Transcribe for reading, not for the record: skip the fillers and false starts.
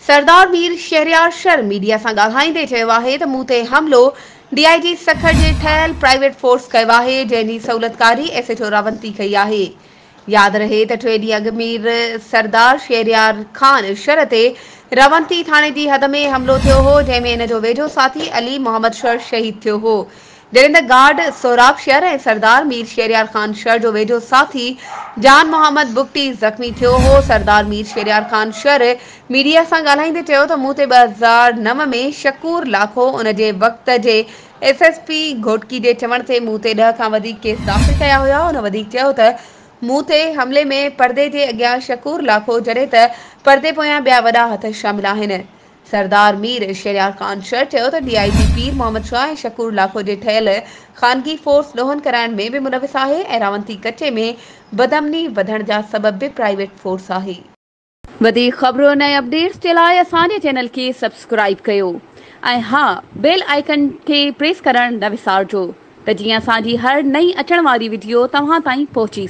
سردار مير شهريار شر media سان ڳالهائيندي چيو آهي ته مون تي حملو ڊي I جي سکر جي ٺهيل پرائيويٽ فورس ڪيو آهي جنهن جي سهولتڪاري ايس ايڇ او راونتي ڪئي آهي. ياد رهي ته ٽي ڏينهن اڳ مير سردار شهريار خان شر تي راونتي ٿاڻي جي حد ۾ حملو ٿيو هو جنهن ۾ ان جو ويجهو ساٿي علي محمد شر شهيد ٿيو هو. جڏهن ته گارڊ سهراب شر ۽ سردار مير شهريار خان شر جو ويجهو ساٿي جان محمد بگٽي زخمي ٿيو هو. سردار مير شهريار خان شر ميڊيا سان ڳالهائيندي چيو ته مون تي 2009 ۾ شڪور لاکو ان جي وقت جي ايس ايس پي گهوٽڪي جي چوڻ تي مون تي 10 کان وڌيڪ ڪيس داخل ڪيا هيا. هن وڌيڪ چيو ته مون تي حملي ۾ پردي جي اڳيان شڪور لاکو جڏهن ته پردي پويان ٻيا وڏا هٿ شامل آهن. سردار مير شهريار خان شر چيو ته ڊي I جي پير محمد شاهه ۽ شڪور لاکو جي ٺهيل خانگي فورس ڏوهن ڪرائڻ ۾ به ملوث آهي ۽ راونتي ڪچي ۾ بدامني وڌڻ جا سبب به پرائيويٽ فورس آهي. وڌيڪ خبرن ۽ اپڊيٽس جي لاء اسان جي چينل کي سبسڪرائيب ڪيو ۽ ها بيل آئيڪن کي پريس ڪرڻ نه وسارجو ته جيئن اسان جي هر نئين اچڻ واري وڊيو توهان تائين پهچي.